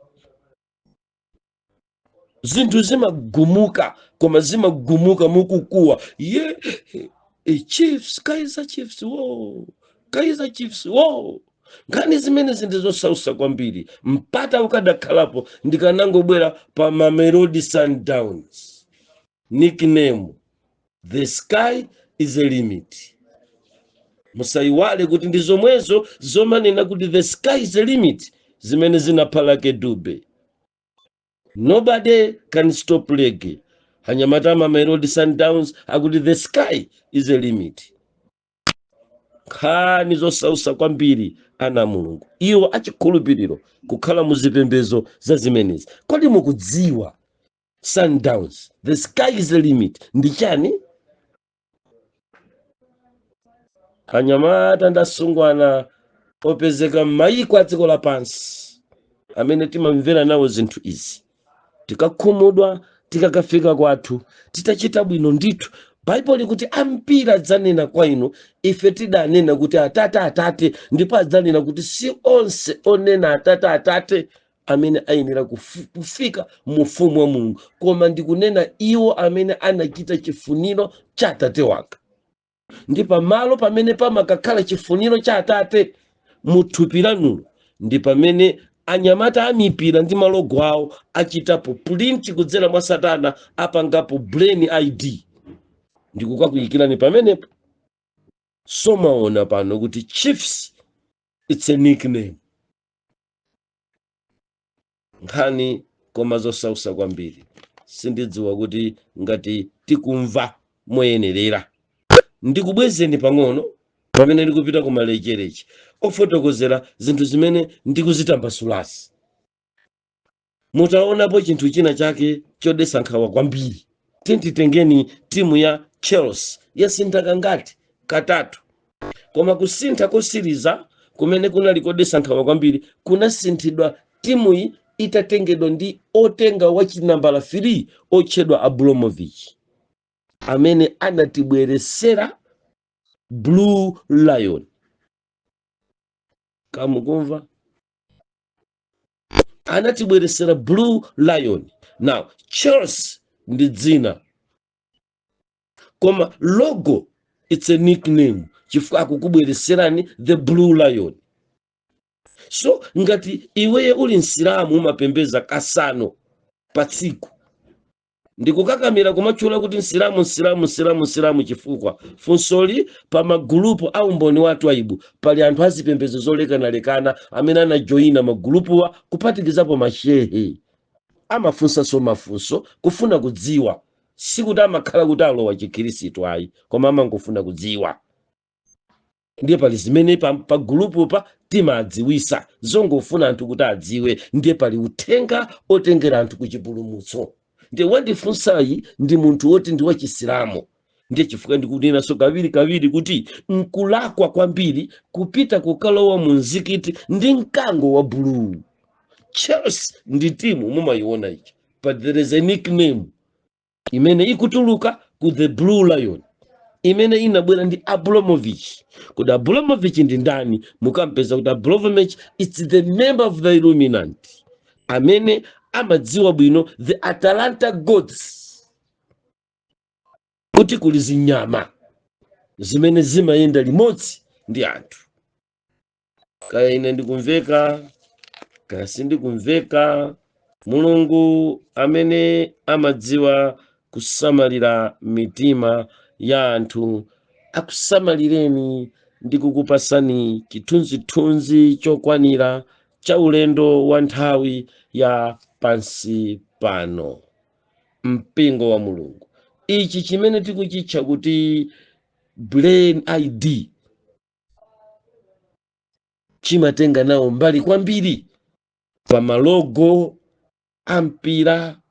Zinthu zimagumuka, koma zimagumuka mukukuwa ye Chiefs, Kaizer Chiefs wo, Kaizer Chiefs wo. Nkhani zimene zinthu zosausa kwambiri. Mpata ukadakhalapo ndikanangobwera pa Mamelodi Sundowns, nickname "The sky is a limit". Musayiwale kuti ndi zomwezo zomanena kuti "The sky is a limit" zimene zinapha Lucky Dube. "Nobody can stop reggae." Anyamata Mamelodi Sundowns akuti "The sky is a limit". Nkhani zosausa kwambiri, ana Mulungu, iwo achikhulupiriro kukhala muzipembezo za zimenezi. Kodi mukudziwa Sundowns, "The sky is the limit" ndi chani? Anyamata ndasungwana opezeka m'mayiko a dziko lapansi amene timamvera nawo zinthu izi, tikakhumudwa, tikakafika kwathu titachita bwino ndithu, Baibulo likuti ambiri adzanena kwa inu, "Ife tidanena kuti Atate, Atate." Ndipo adzanena kuti si onse onena "Atate, Atate" amene ayenera kufika mu ufumu wa Mulungu, koma ndikunena iwo amene anachita chifuniro cha Atate wanga. Ndi pamalo pamene pamakakhala chifuniro cha Atate muthupi lanulo ndi pamene anyamata amipira ndi ma logo awo achitapo print kudzera mwa Satana, apangapo brain ID ndikukakuyikirani pamenepo. Somaona pano kuti Chiefs, it's a nickname. Nkhani koma zosausa kwambiri. Sindidziwa kuti ngati tikumva moyenerera. Ndikubwezeni pang'ono pamene ndikupita ku malechereche ofotokozera zinthu zimene ndikuzitambasulasi. Mutaonapo chinthu china chake chodetsa nkhawa kwambiri. Titengeni timu ya Chelsea, yasintha kangati? Katatu. Koma kusintha kosiriza kumene kunali kodetsa nkhawa kwambiri kunasinthidwa timuyi itatengedwa ndi otenga wachinambala 3 otchedwa Abramovich, amene anatibweresera Blue Lion. Kamukumva? Anatibweresera Blue Lion. Now, Chelsea ndi dzina, koma logo, it's a nickname, chifukwa akukubwereserani the Blue Lion. So ngati iweye uli Msilamu, umapembeza kasanu pa tsiku, ndikukakamira kumatchula kuti Msilamu, Msilamu, Msilamu, Msilamu, chifukwa funsoli pa magulupu a umboni wathu aibu pali anthu azipembedzo zolekanalekana amene anajoyina magulupuwa, kuphatikizapo mashehe, amafunsanso mafunso kufuna kudziwa. Sikuti amakhala kuti alowa Chikhirisitu ayi, koma amangofuna kudziwa. Ndiye pali zimene pa gulupu pa timadziwisa zongofuna anthu kuti adziwe. Ndiye pali uthenga otengera anthu ku chipulumutso. Ndiye wandifunsayi ndi munthu woti ndi wachisilamu. Ndiye chifukwa ndikunenanso kawiri kawiri kuti nkulakwa kwambiri kupita kukalowa mu mzikiti ndi mkango wa blue. Chelsea ndi timu mumayiona ichi, but there is a nickname. Imene ikutuluka ku the Blue Lion imene inabwera ndi Abramovich. Kuti Abramovich ndi ndani? Mukampeza kuti Abramovich, it's the member of the Illuminati amene amadziwa bwino the Atalanta gods, kuti kuli zinyama zimene zimayenda limodzi ndi anthu. Kaya ine ndikumveka, kaya sindikumveka, Mulungu amene amadziwa kusamalira mitima ya anthu akusamalireni ndi kukupasani chithunzithunzi chokwanira cha ulendo wa nthawi ya pansi pano. Mpingo wa Mulungu, ichi chimene tikuchitcha kuti brain ID chimatenga nawo mbali kwambiri pa ma logo a mpira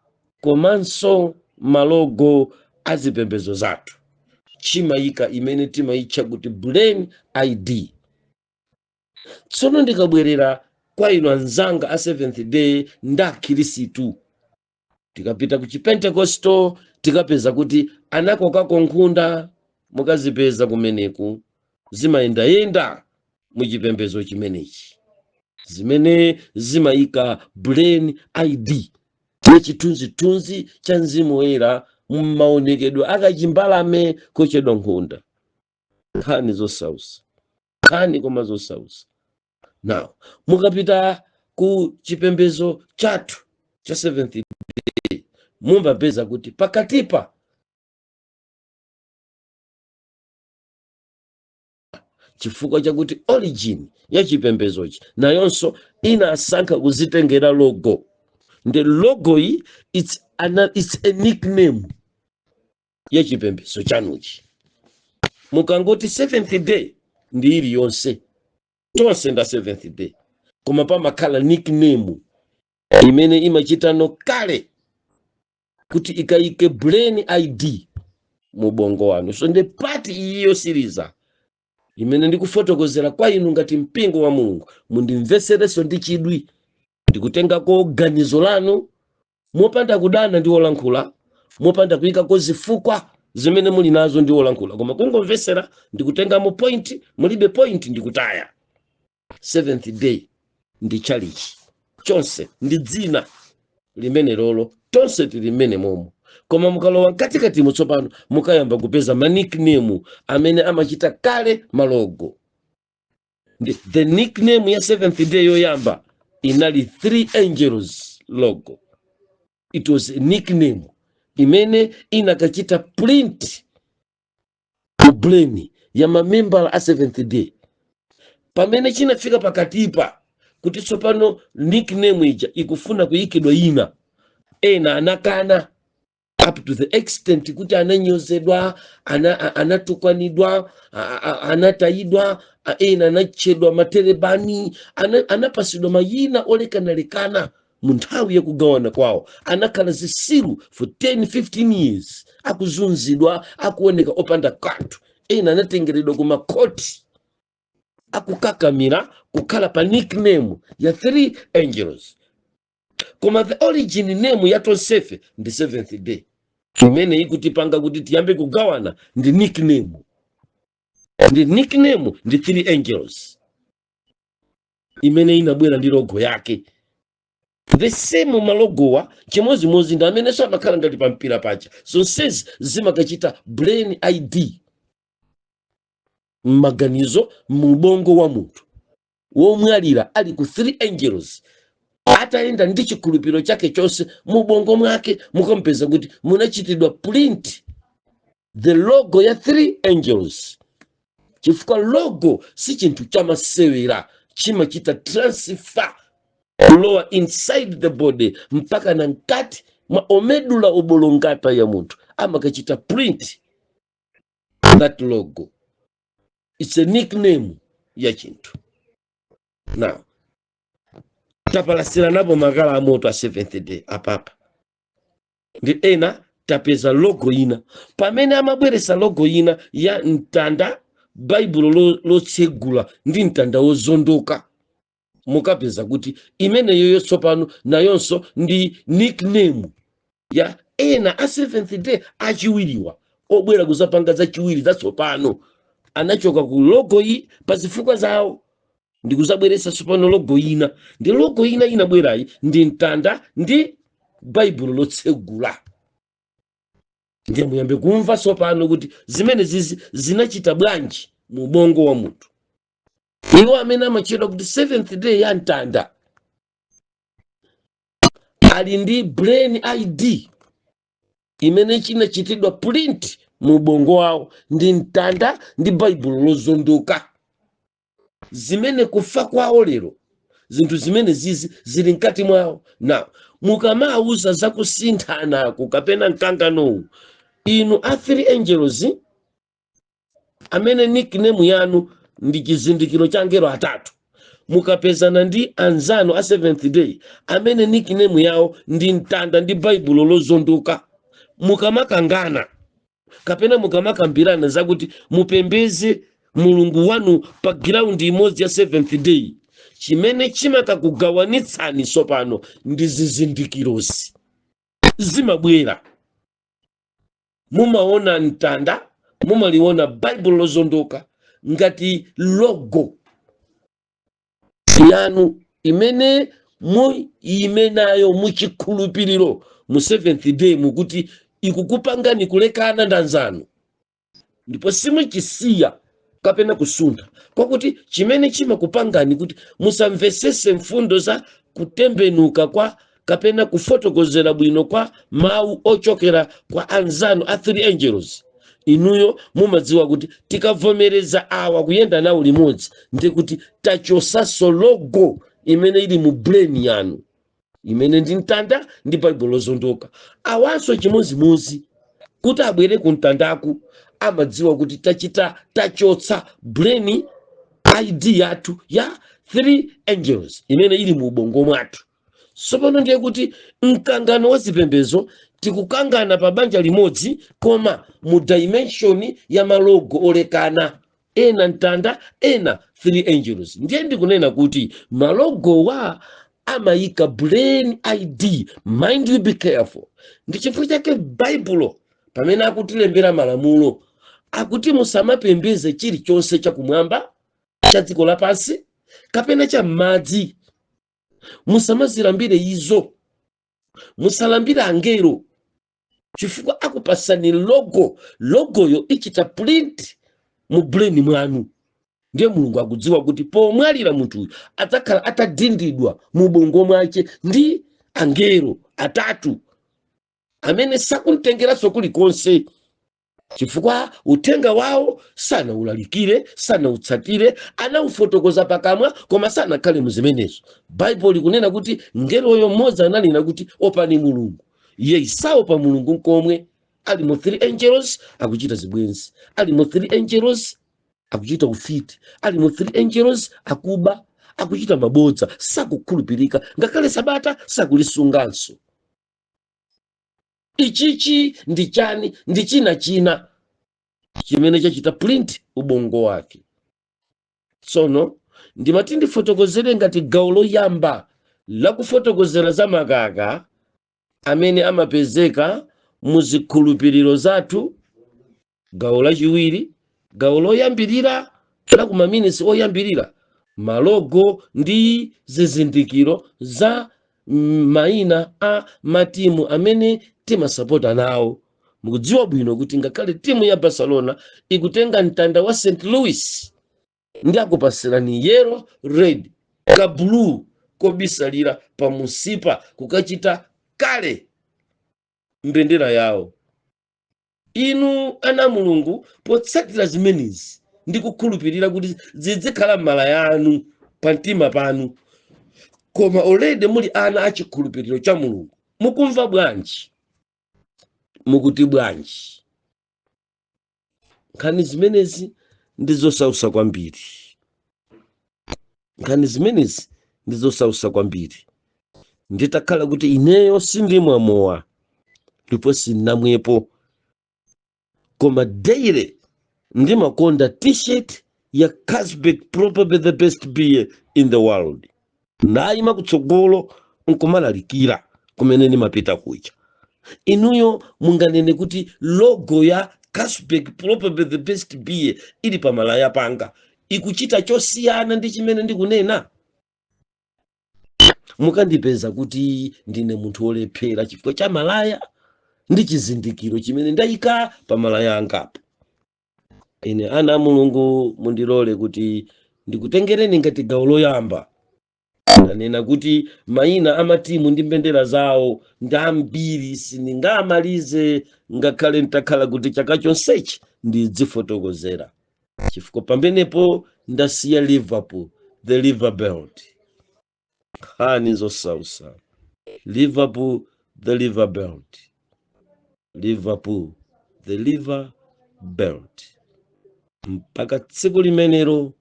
komanso ma logo a zipembedzo zathu. Chimayika imene timayitcha kuti brain ID. Tsono ndikabwerera kwa inu anzanga a Seventh Day ndi Akhirisitu, tikapita ku Chipentekosto tikapeza kuti anakokako nkhunda. Mukazipeza kumeneku zimayendayenda muchipembedzo chimenechi zimene zimayika brain ID yachithunzithunzi cha Mzimu Woyera mmaonekedwe akachimbalame kochedwa nkhunda. Nkhani zosausa, nkhani koma zosausa. Now mukapita ku chipembedzo chathu cha Seventh Day, mumapeza kuti pakatipa, chifukwa chakuti origin ya chipembezochi nayonso inasankha kuzitengera logo, ndi logo iyi it's a nickname ya chipembezo chanuchi. Mukangoti Seventh Day ndi iliyonse, tonse nda Seventh Day, koma pamakhala nickname imene imachitano kale kuti ikayike brain ID mu bongo wanu. So ndi part iyi yosiriza imene ndikufotokozera kwa inu ngati mpingo wa Mulungu. Mundimveserenso ndi chidwi, ndikutengako ganizo lanu mopanda kudana ndi wolankhula, mopanda kuyikako zifukwa zimene muli nazo ndi wolankhula, koma kungomvesera ndikutengamo point. Mulibe point, ndikutaya. Seventh Day ndi chalichi chonse, ndi dzina limene lolo tonse tili mmene momo, koma mukalowa mkatikatimo tsopano mukayamba kupeza ma nickname amene amachita kale ma logo. Ndi the nickname ya Seventh Day yoyamba inali Three Angels logo. It was a nickname imene inakachita print mu brain ya mamembala a Seventh Day. Pamene chinafika pakatipa kuti tsopano nickname ija ikufuna kuyikidwa ina, ena anakana up to the extent kuti ananyozedwa, anatukwanidwa, anatayidwa, ena anatchedwa materebani, anapasidwa mayina olekanalekana. Mu nthawi yakugawana kwawo anakhala zisilu for 10 15 years, akuzunzidwa, akuoneka opanda kanthu. Ena anatengeredwa ku makhoti akukakamira kukhala pa nickname ya Three Angels, koma the origin name ya tonsefe ndi Seventh Day. Imene ikutipanga kuti tiyambe kugawana ndi nickname, ndi nickname ndi Three Angels imene inabwera ndi logo yake. The same ma logowa chimozimozi ndi amenenso amakhala ngati pa mpira paja. Zonsezi zimakachita brain ID m'maganizo, mu ubongo wa munthu womwalira ali ku Three Angels, atayenda ndi chikhulupiriro chake chonse. Mu ubongo mwake mukampeza kuti munachitidwa print the logo ya Three Angels, chifukwa logo si chinthu chamasewera, chimachita transfer kulowa inside the body mpaka na mkati mwa medulla oblongata ya munthu, amakachita print that logo. It's a nickname ya chinthu. Now tapalasira napo makala amoto a Seventh Day apapa ndi ena. Tapeza logo ina pamene amabweresa logo ina ya mtanda, Baibulo lotsegula ndi mtanda wozondoka. Mukapeza kuti imeneyoyo tsopano nayonso ndi nickname. Ya ena a Seventh Day achiwiriwa obwera kuzapanga zachiwiri zatsopano anachoka ku logo iyi pa zifukwa zawo ndi kuzabweretsa tsopano logo ina. Ndi logo ina inabwerayi ndi mtanda ndi Baibulo lotsegula. Ndiye muyambe kumva tsopano kuti zimene zizi zinachita bwanji mu ubongo wa munthu. Iwo amene amatchedwa kuti Seventh Day ya mtanda ali ndi brain ID imene chinachitidwa print mu ubongo wawo ndi mtanda ndi Baibulo lozondoka, zimene kufa kwawo lero zinthu zimene zizi zili mkati mwawo. Na mukamawuza zakusinthanaku kapena mkanganowu, inu a Three Angels amene nickname yanu ndi chizindikiro cha angelo atatu, mukapezana ndi anzanu a Seventh Day amene nickname yawo ndi mtanda ndi Baibulo lozondoka, mukamakangana kapena mukamakambirana zakuti mupembeze Mulungu wanu pa ground imodzi ya Seventh Day, chimene chimakakugawanitsani tsopano ndi zizindikirozi zimabwera. Mumaona mtanda, mumaliona Baibulo lozondoka ngati logo yanu imene muyime nayo muchikhulupiriro mu Seventh Day, mukuti ikukupangani kulekana ndi anzanu, ndipo simuchisiya kapena kusuntha, kwakuti chimene chimakupangani kuti musamvesese mfundo za kutembenuka kwa kapena kufotokozera bwino kwa mawu ochokera kwa anzanu a Three Angels, inuyo mumadziwa kuti tikavomereza awa kuyenda nawo limodzi, ndi kuti tachosaso logo imene ili mu brain yanu, imene ndi mtanda ndi Baibulo lozondoka. Awanso chimozimozi, kuti abwere ku mtandaku amadziwa kuti tachita tachotsa brain ID yathu ya Three Angels imene ili mu ubongo mwathu. Tsopano ndiye kuti mkangano wa zipembedzo, tikukangana pa banja limodzi, koma mu dimension ya ma logo olekana, ena mtanda, ena Three Angels. Ndiye ndikunena kuti ma logowa amayika brain ID. Mind you, be careful. Ndi chifukwa chake Baibulo pamene akutilembera malamulo akuti musamapembeze chilichonse chakumwamba, cha dziko lapansi kapena cha m'madzi. Musamazilambire izo, musalambire angelo, chifukwa akupasani logo. Logoyo ichita print mu brain mwanu. Ndiye Mulungu akudziwa kuti pomwalira munthuyu adzakhala atadindidwa mu ubongo mwace ndi angelo atatu amene sakumtengeranso kulikonse, chifukwa uthenga wawo sanawulalikire, sanawutsatire, anawufotokoza pakamwa koma sanakhale mu zimenezo. Baibulo likunena kuti ngeloyo mmodzi ananena kuti, "Opani Mulungu." Iye isaopa Mulungu nkomwe. Ali mu Three Angels akuchita zibwenzi, ali mu Three Angels akuchita ufiti, ali mu Three Angels akuba, akuchita mabodza, sakukhulupirika, ngakhale sabata sakulisunganso. Ichichi ndi chani? Ndi china china chimene chachita print ubongo wake. Tsono ndimati ndifotokozere ngati gawo loyamba lakufotokozera za makaka amene amapezeka mu zikhulupiriro zathu. Gawo lachiwiri, gawo loyambirira la kumaminisi oyambirira, ma logo ndi zizindikiro za mayina a matimu amene timasapota nawo. Mukudziwa bwino kuti ngakhale timu ya Barcelona ikutenga mtanda wa St Louis ndi akupasirani yellow, red, ka blue kobisalira pamusipa kukachita kale mbendera yawo. Inu ana Mulungu, potsatira zimenezi ndi kukhulupirira kuti zizikhala m'mala yanu pamtima panu, koma already muli ana achikhulupiriro cha Mulungu, mukumva bwanji? Mukuti bwanji? Nkhani zimenezi ndi zosausa kwambiri. Nkhani zimenezi ndi zosausa kwambiri. Nditakhala kuti ineyo sindimwa mowa ndipo sindinamwepo, koma daily ndimakonda T-shirt ya Carlsberg, probably the best beer in the world. Ndayima kutsogolo nkumalalikira kumene ndimapita kuja. Inuyo munganene kuti logo ya Carlsberg, probably the best beer, ili pamalaya panga ikuchita chosiyana ndi chimene ndikunena? Mukandipeza kuti ndine munthu wolephera chifukwa cha malaya ndi chizindikiro chimene ndayika pa malaya angapo. Ine, ana a Mulungu, mundilole kuti ndikutengereni ngati gawo loyamba. Ndanena kuti mayina a matimu ndi mbendera zawo ndi ambiri, sindingamalize ngakhale ntakhala kuti chaka chonsechi ndidzifotokozera, chifukwa pamenepo ndasiya Liverpool, the Liverbelt. Nkhani zosausa. Liverpool, the Liverbelt, Liverpool, the Liverbelt, mpaka tsiku limenelo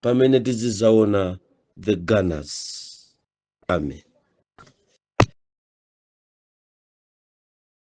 pamene tizizaona the Gunners. Amen.